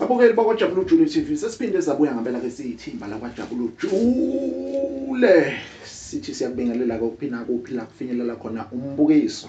Babukeli bakwaJabula Ujule TV, sesiphinde sabuya ngempela ke siyithimba lakwaJabula Ujule. Sithi siyakubingelela kuphi nakuphi la kufinyelela khona umbukiso.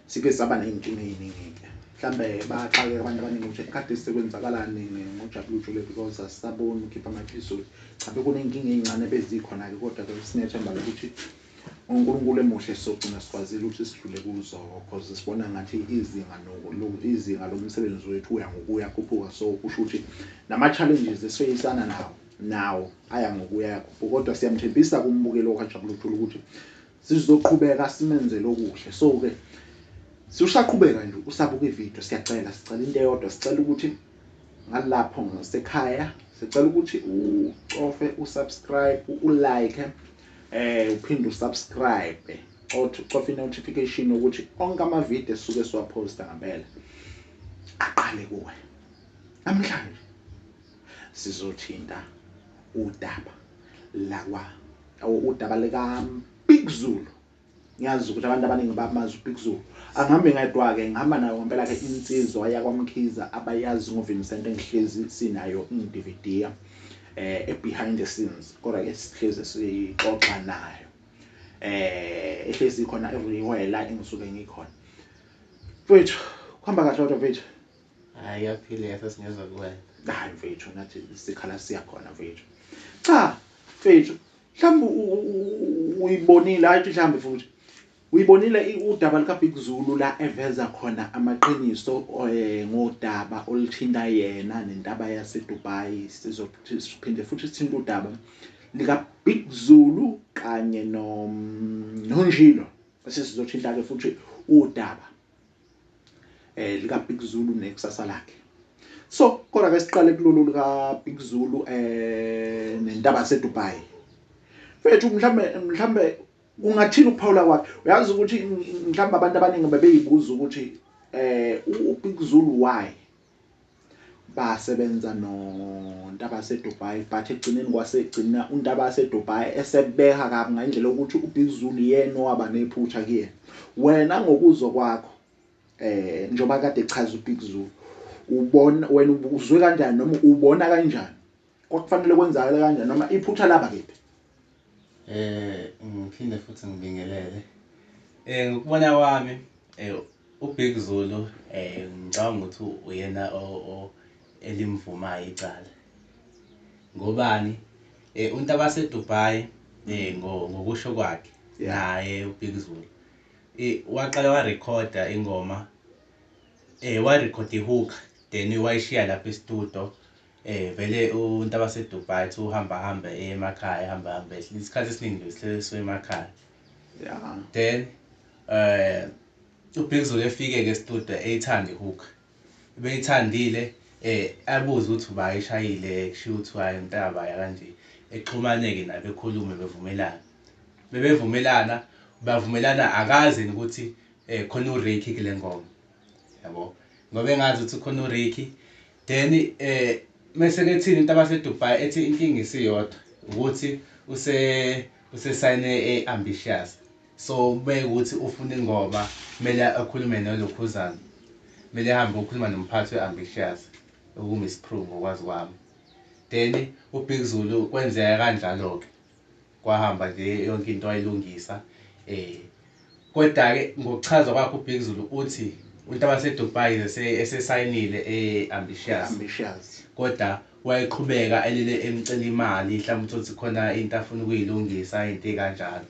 Sike saba ney'nkinga ey'ningi-ke, mhlambe baxakeka abantu abaningi ukuthi kade sekwenzakalani ngoJabula Ujule because asisaboni ukhipha ama-episode. Cha, bekuney'nkinga ey'ncane bezikhona-ke, kodwa-ke sinethemba lokuthi uNkulunkulu emuhle sogcina sikwazile ukuthi sidlule kuzo, cause sibona ngathi izinga lomsebenzi wethu uya ngokuya khuphuka. So kusho ukuthi nama-challenges esifeyisana nawo aya ngokuya yakhuphuka, kodwa siyamthembisa kumbukeli okaJabula Ujule ukuthi sizoqhubeka simenzele okuhle. So-ke siusaqhubeka nje usabuka ividiyo, siyacela, sicela into eyodwa, sicela ukuthi ngalapho ngasekhaya sicela ukuthi ucofe usubscribe, ulike, uphinde usubscribe, ucofe i-notification ukuthi onke amavidiyo esisuke siwaphosta ngempela aqale kuwe. Namhlanje sizothinta udaba lakwa udaba lika Big Zulu. Ngiyazi ukuthi abantu abaningi bamazi uBig Zulu. Angihambi ngedwa-ke, ngihamba nayo ngempela-ke insizwa yakwaMkhize abayazi ngoVincent, engihlezi sinayo ngi-DVD behind the scenes, kodwa-ke sihlezi sixoxa nayo, ehlezi khona everywhere la engisuke ngikhona. Mfethu, kuhamba kahle kodwa mfethu? Hayi, kuyaphileka, sesingezwa kuwena. Hayi mfethu, nathi sikhala siyakhona mfethu. Cha mfethu, mhlawumbe uyibonile, hayi mhlawumbe futhi uyibonile udaba lika Big Zulu la eveza khona amaqiniso ngodaba oluthinta yena nentaba yase Dubai. Sizophinde futhi sithinte udaba lika Big Zulu kanye noNjilo, bese sizothinta ke futhi udaba lika Big Zulu nekusasa lakhe. So kodwa ke siqale kulolu lika Big Zulu nentaba yase Dubai. Mfethu, mhlambe kungathini ukuphawula kwakhe? Uyazi ukuthi mhlambe abantu abaningi bebeyibuza ukuthi uBig Zulu why basebenza noNtaba yaseDubai, but ekugcineni kwasegcina uNtaba yaseDubai esebeka kabi ngendlela yokuthi uBig Zulu yena owaba nephutha kuyena. Wena ngokuzwa kwakho, njengoba kade echaza uBig Zulu, ubona wena uzwe kanjani noma ubona kanjani? Kwakufanele kwenzakale kanjani noma iphutha laba kephi? Ngiphinde futhi ngibingelele. Ngokubona kwami, uBig Zulu, ngicabanga ukuthi uyena elimvumayo icala. Ngobani? Untaba yaseDubai, ngokusho kwakhe naye uBig Zulu, waqala warekhoda ingoma, warekhoda ihook, then wayishiya lapha e-studio. Vele untaba yaseDubai uthi uhamba hambe emakhaya, ehamba hambe isikhathi esiningi nje sihlele suke emakhaya. Then uBig Zulu efike-ke e-studio eyithanda ihook, beyithandile, abuze ukuthi uba ayishayile, kushiwo ukuthi hayi untaba kanje, exhumane-ke naye, bekhulume bevumelana, bebevumelana bavumelana, akazi yena ukuthi khona uRicky kule ngoma, yabo, ngoba engazi ukuthi khona uRicky. Then mese kethini into abaseDubai ethi inkinga isiyodwa ukuthi usesayine e-Ambitious, so beke ukuthi ufuna ingoma kumele akhulume nolokhuzana, kumele ahambe ukukhuluma nomphathi we-Ambitious okuMiss Prue ngokwazi kwami. Then uBig Zulu kwenzeka kanjalo-ke, kwahamba nje yonke into wayilungisa. Kodwa-ke ngokuchaza kwakhe uBig Zulu uthi untaba yaseDubai esesayinile e-Ambitious, Ambitious, kodwa wayeqhubeka elele emcela imali, mhlawumbe uthole ukuthi khona into afuna ukuyilungisa, into ey'kanjalo.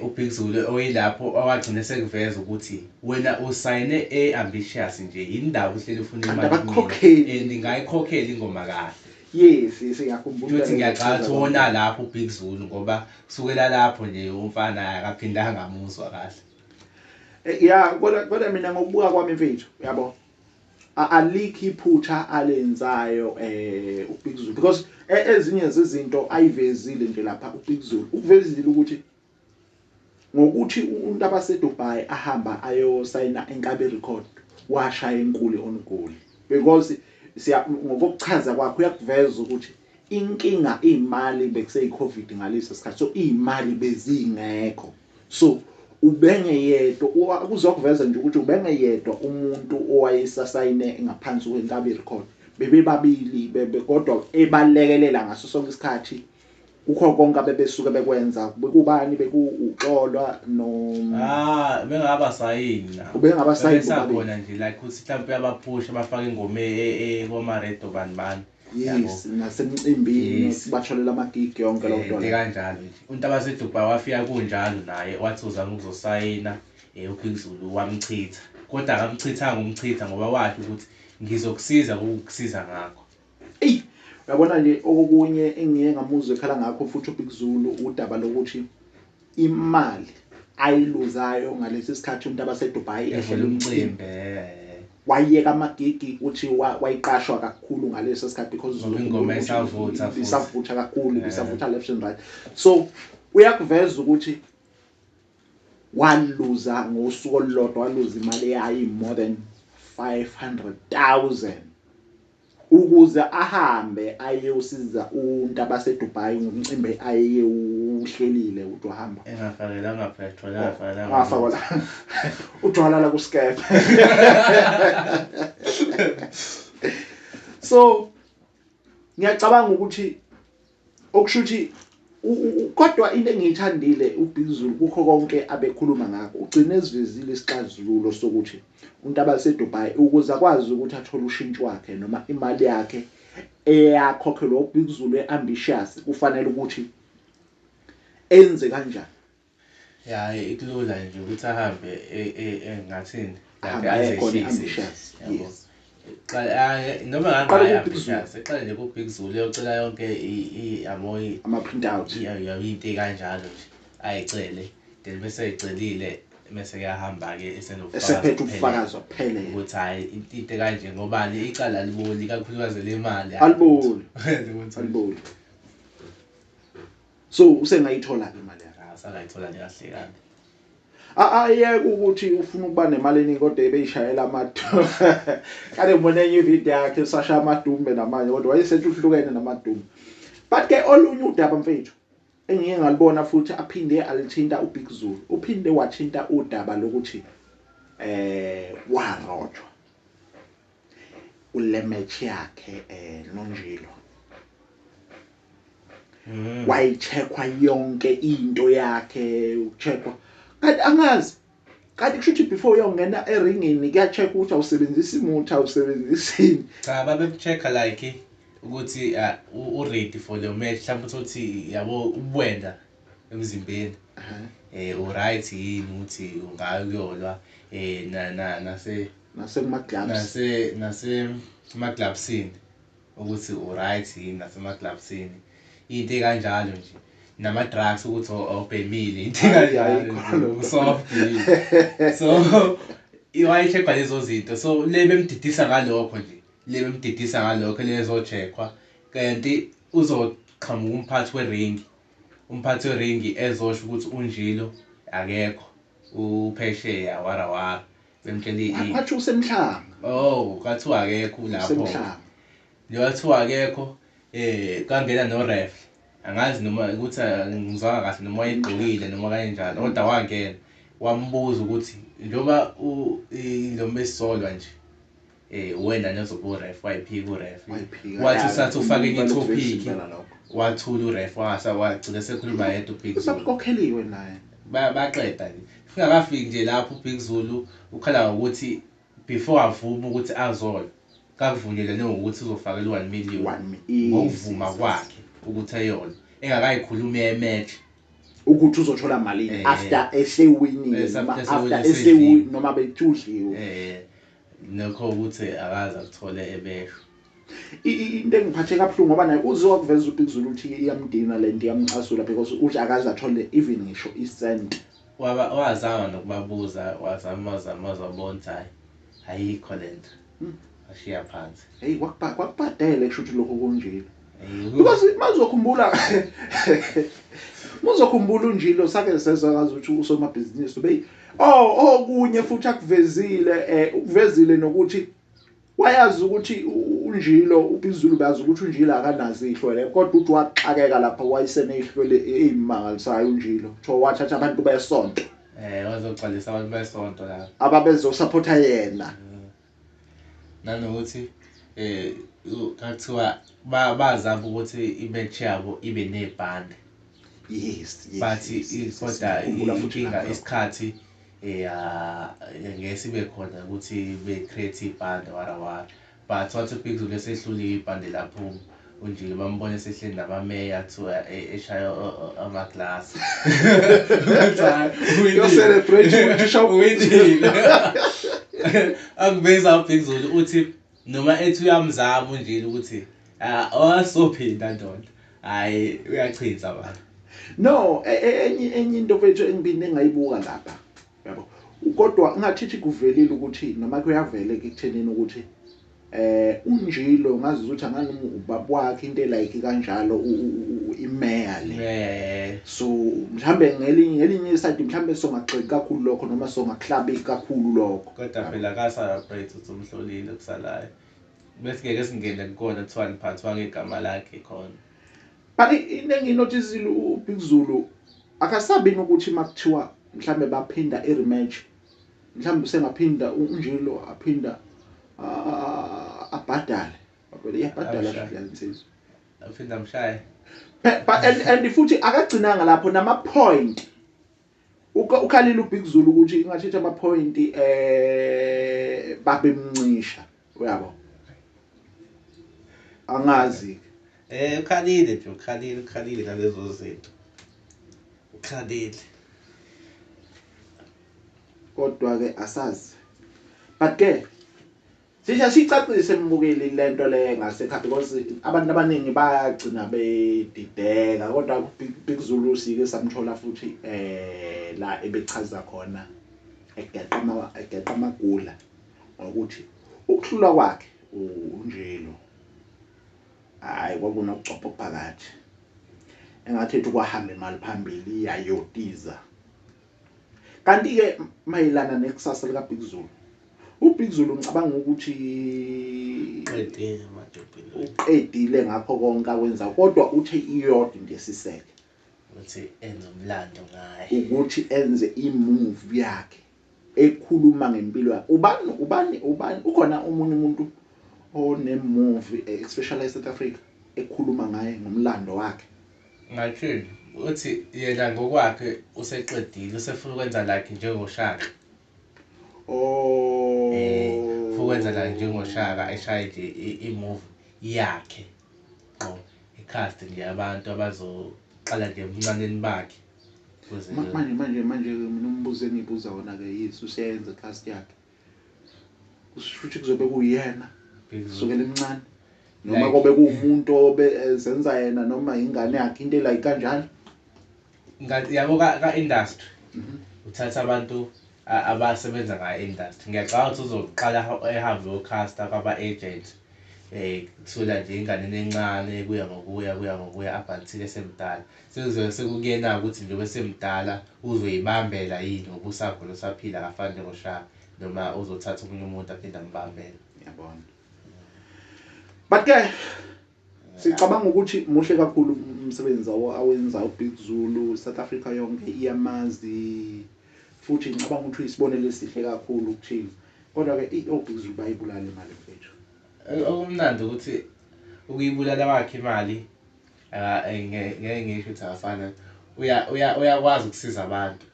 UBig Zulu oyilapho owagcina sekuveza ukuthi wena usayine e-Ambitious nje, yini ndaba uhleli ufuna Kanti imali kumina? Abakukhokheli. Ngingayikhokhela ingoma kahle. Yes, ngiyakhumbula. Futhi ngiyacabanga ukuthi wona lapho uBig Zulu, ngoba kusukela lapho nje umfana akaphindanga amuzwa kahle. Ya, kodwa mina ngokubuka kwami mfethu, uyabo, alikho iphutha alenzayo uBig Zulu, because ezinye zezinto ayivezile nje lapha uBig Zulu, ukuvezile ukuthi ngokuthi umuntu abaseDubai ahamba ayosayina Enkabi Record, washaya enkulu on goal, because siya ngokuchaza kwakhe uyakuveza ukuthi inkinga imali bekuseyi-COVID ngaleso sikhathi, so imali bezingekho. So Ubengeyedwa, kuzokuveza nje ukuthi ubengeyedwa umuntu owayesasayine ngaphansi kweNkabi Record. Bebebabili bebe kodwa ebalekelela ngaso sonke isikhathi kukho konke abebesuke bekwenza. Bekubani? Bekuuxolwa no Ah, bengaba sayini na. Ubengaba sayini bobabili. Besakhona nje like ukuthi mhlawumbe uyabaphusha bafake ingoma koma radio bani bani. Yes, nasemcimbini batholela amagigi yonke leyo nto. Into kanjalo nje. Untaba seDubai wafika kunjalo naye wathi uzama ukuzosayina uBig Zulu wamchitha. Kodwa akamchithanga umchitha ngoba washo ukuthi ngizokusiza ukukusiza ngakho. Eyi, uyabona nje okunye engiye ngamuzwa ekhala ngakho futhi uBig Zulu udaba lokuthi imali ayiluzayo ngalesi sikhathi umuntu abaseDubai ehlela umcimbi wayeka amagigi uthi wayiqashwa kakhulu ngaleso sikhathi because ingoma isavutha futhi isavutha kakhulu, isavutha left and right. So uyakuveza ukuthi waluza ngosuku olulodwa, waluza imali eyayi more than 500,000 ukuze ahambe ayosiza umuntu abaseDubai ngomcimbi aye uhlelile ukuthi wahamba engafakelanga petrol, engafakelanga ngafakwa ujwalala ku Skype. So ngiyacabanga ukuthi okusho ukuthi kodwa into engiyithandile uBig Zulu kukho konke abekhuluma ngakho, ugcine esivezile isixazululo sokuthi umuntu abaseDubai ukuze akwazi ukuthi athole ushintsho wakhe noma imali yakhe eyakhokhelwa uBig Zulu eambitious, kufanele ukuthi enze kanjani. Ya, ikulula nje ukuthi ahambe engathini like aze ambitious. Yes. Noma ngangaya ambitious, eqale nje ku Big Zulu uyocela yonke yabo ama print out, into kanjalo nje ayicele, then bese ecelile bese kuyahamba ke esenobufakazi, esephethe ubufakazi ophelele ukuthi hayi into kanje ngobani icala aliboli, kakhulukazi lemali aliboli, aliboli. So usengayithola ke imali yakhe. Asangayithola nje kahle kabi. Ayeke ukuthi ufuna ukuba nemali eningi kodwa ebeyishayela amadumbe. Kade ngibone enye ivideo yakhe usasha amadumbe namanye kodwa wayesethi uhlukene namadumbe. But ke olunye udaba mfethu engiye ngalibona futhi aphinde alithinta uBig Zulu. Uphinde wathinta udaba lokuthi warojwa ule match yakhe noNjilo. Wayicheckwa yonke into yakhe, ucheckwa kanti angazi kanti kusho ukuthi before uyongena eringini kuyacheckwa ukuthi awusebenzisi imuthi, awusebenzisi. Cha, babekuchecka like ukuthi u ready for the match, mhlawumbe uthi yabo ubuwena emzimbeni u right yini ukuthi ungaya kuyolwa na nase nasema gloves, nase nase emaglovesini ukuthi u right yini nasemaglovesini, into ekanjalo nje, nama drugs ukuthi awubhemile, into ekanjalo soft. So iwayicheckwa lezo zinto, so le bemdidisa ngalokho nje, le bemdidisa ngalokho lezocheckwa, kanti uzoqhamuka umphathi weringi, umphathi weringi ezosho ukuthi uNjilo akekho uphesheya warawara, bemtshela kwathi usemhlanga. Oh, kwathiwa akekho lapho, njengoba akekho kangena no ref, angazi noma ukuthi ngizwanga kahle noma wayegqokile noma kanjani, kodwa wangena wambuza ukuthi njengoba lo mesolwa nje wena nozoba uref, wayiphika uref, wathi usathi ufake enye topic, wathula uref, wagcina sekhuluma yedwa uBig Zulu, usakokheliwe naye, baqeda nje singakafiki nje lapho. uBig Zulu ukhala ngokuthi before avume ukuthi azolwa kakuvunyelwe ngokuthi uzofakelwa 1 million ngokuvuma kwakhe ukuthi eyona engakayikhulumi ematch ukuthi uzothola malini after esewinile noma after esewin noma bethudliwe, nokho ukuthi akaze akuthole ebesho. Into engiphathe kabuhlungu ngoba naye uze wakuveza uBig Zulu ukuthi iyamdina lento, iyamcasula because uthi akaze athole even ngisho isent. Wazama nokubabuza, wazama wazabona ukuthi hayi ayikho lento, ashiya phansi. Hey, kwakubhadele kusho ukuthi lokho kunjilo. Because mawuzokhumbula uNjilo sake sezwa ngazi ukuthi usomabhizinisi ube okunye futhi akuvezile, ukuvezile nokuthi wayazi ukuthi uNjilo uBig Zulu bazi ukuthi uNjilo akanazo ihlwele, kodwa uthi waxakeka lapha wayesenezihlwele ezimangalisayo uNjilo, kuthiwa wathatha abantu besonto. Wazogcwalisa abantu besonto la. Ababezosupporta yena. Nanokuthi kuthiwa bazama ukuthi i-match yabo ibe nebhande. Yes. But kodwa ngikhumbula futhi inkinga nalokho. isikhathi ngeke sibe khona ukuthi be-create ibhande warawara. But wathi uBig Zulu esehlulile ibhande laphuma. Unjilo bambone esehleli nabameya kuthiwa eshaya amaglasi. Yo-celebrate ukuthi Uwinile. Angiveza uBig Zulu uthi noma ethi uyamzama unjilo ukuthi awasophinda ndoda. Hayi uyachitha manje. No, enye into mfethu engiphinde ngayibuka lapha. Yabo. Kodwa ngathithi kuvelile ukuthi noma kuyavele ekuthenini ukuthi uNjilo ngazi ukuthi angani ubaba wakhe into like kanjalo imeya le. So mhlambe ngelinye iside mhlambe songagxeki kakhulu lokho noma songaklabi kakhulu lokho. Kodwa phela ka celebrate uthi umhlolile kusalayo. Bese ngeke singene kukona kuthiwa niphathwa ngegama lakhe khona. But into engiyinotisile uBig Zulu akasabini ukuthi makuthiwa mhlambe baphinda i-rematch mhlambe usengaphinda uNjilo aphinda abhadale. Vele iyabhadala Amshaye. le nsizwa. Aphinda amshaye. But and futhi akagcinanga lapho nama point. Ukhalile uBig Zulu ukuthi ingathetha ama point babemncisha uyabo. Angazi. Ukhalile nje, ukhalile ngalezo zinto. Ukhalile. Kodwa ke asazi. But ke sisha sicacise embukeli lento le ngasekhaya because abantu abaningi bayagcina bedideka kodwa Big Zulu sike samthola futhi la ebechaza khona egeqa amagula ngokuthi ukuhlulwa kwakhe uNjilo hayi kwakunokugcopha phakathi engathi ethi kwahamba imali phambili yayotiza. Kanti ke mayelana nekusasa lika Big Zulu, uBig Zulu ngicabanga ukuthi uqedile madobhini, uqedile ngakho konke akwenza, kodwa uthe iyodwa into esisele ukuthi enze umlando ngaye, ukuthi enze i-move yakhe ekhuluma ngempilo yakhe. Ubani ukhona omunye umuntu one-movie especially eSouth Africa ekhuluma ngaye ngomlando wakhe? Ngathini uthi yena ngokwakhe useqedile, usefuna ukwenza like njengoShaka. Oh. Ufuna ukwenza like njengoShaka, eshaye nje i-movie yakhe ngqo, i-cast nje abantu abazoqala nje ebuncaneni bakhe. Kuze Manje mina umbuzo engibuza wona ke yithi useyenza cast yakhe. Kusho kuzobe kuyena Big Zulu. kusukela emncane noma Like kobe kuwumuntu obe ezenza yena noma ingane yakhe into like kanjalo. Ngathi yabo ka industry. Uthatha abantu abasebenza nga industry. Ngiyacabanga ukuthi uzoqala ehambe yocaster kwaba agent. Kusukela nje ingane encane kuya ngokuya kuya ngokuya up until esemdala. Sekuzobe sekukuyena ukuthi njengoba esemdala uzoyibambela yini ngoba usakhona usaphila akafani njengoShaka noma uzothatha omunye umuntu aphinde ambambele. Ngiyabona. But ke sicabanga ukuthi muhle kakhulu umsebenzi awenza uBig Zulu, South Africa yonke iyamazi futhi ngicabanga ukuthi uyisibonelo esihle kakhulu kuthina. Kodwa ke oBig Zulu bayibulala imali mfethu. Okumnandi ukuthi ukuyibulala kwakhe imali ngeke ngisho ukuthi akafana, uyakwazi ukusiza abantu.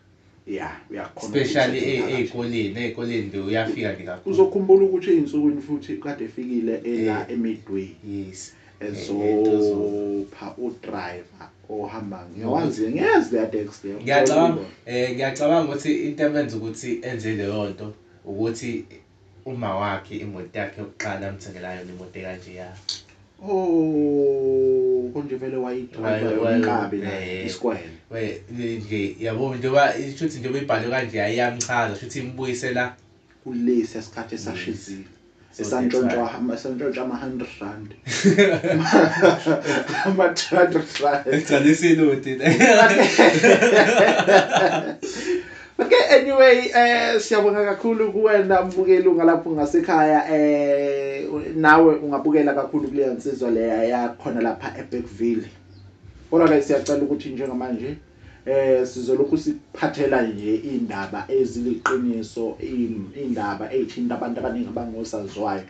Yeah, uyakhona Especially ukusiza abantu. ey'koleni nje uyafika nje kakhulu. Uzokhumbula ukuthi ey'nsukwini futhi kade efikile ela eMidway. Yes. Ezopha udriver ohamba ngiyawazi, ngiyazi leya taxi leyo. Ngiyacabanga ukuthi into emenza ukuthi enze leyo nto ukuthi uma wakhe imoto yakhe yokuqala amthengela yona imoto ekanje ya. Oh, konje vele wayidriver yona inkabi la, isikwele. We, nje, yabo, njengoba, isho ukuthi njengoba ibhalwe kanje, ayiyamchaza, sho ukuthi imbuyisela kulesi sikhathi esashizile. So Esantshontsha that's why. esantshontsha ama 100 rand. Ama 200 rand. Egcwalisa ilodi. Okay, anyway, siyabonga kakhulu kuwena mbukeli ungalapho ngasekhaya, nawe ungabukela kakhulu kuleya nsizwa leya yakhona lapha eBergville. Kodwa ke siyacela ukuthi njengamanje Sizolokhu sikuphathela nje iy'ndaba eziliqiniso, iy'ndaba ey'thinta abantu abaningi abangosaziwayo.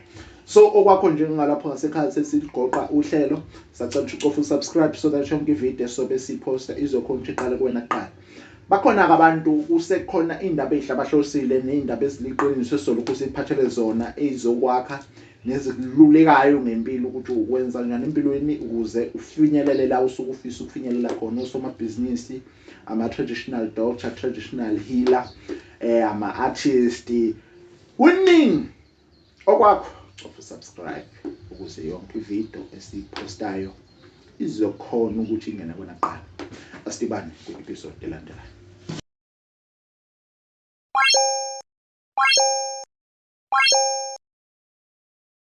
So okwakho nje ngalapho ngasekhaya sesigoqa uhlelo, sacela ukuthi ucofe usubscribe so that yonke ividiyo esobe siyiphosta izokhona ukuthi iqale kuwena kuqala. Bakhona-ke abantu, kusekhona iy'ndaba ey'hlabahlosile ney'ndaba eziliqiniso esizolokhu siphathele zona ey'zokwakha nezikululekayo ngempilo ukuthi ukwenza njani empilweni ukuze ufinyelele la usuke ufisa ukufinyelela khona. Osomabhizinisi, ama-traditional doctor, traditional healer, ama-artist, kuningi okwakho. Cofa subscribe ukuze yonke ividiyo esiyiphostayo izokhona ukuthi ingene kwena kuqala. Asidibane kwi-episode elandelayo.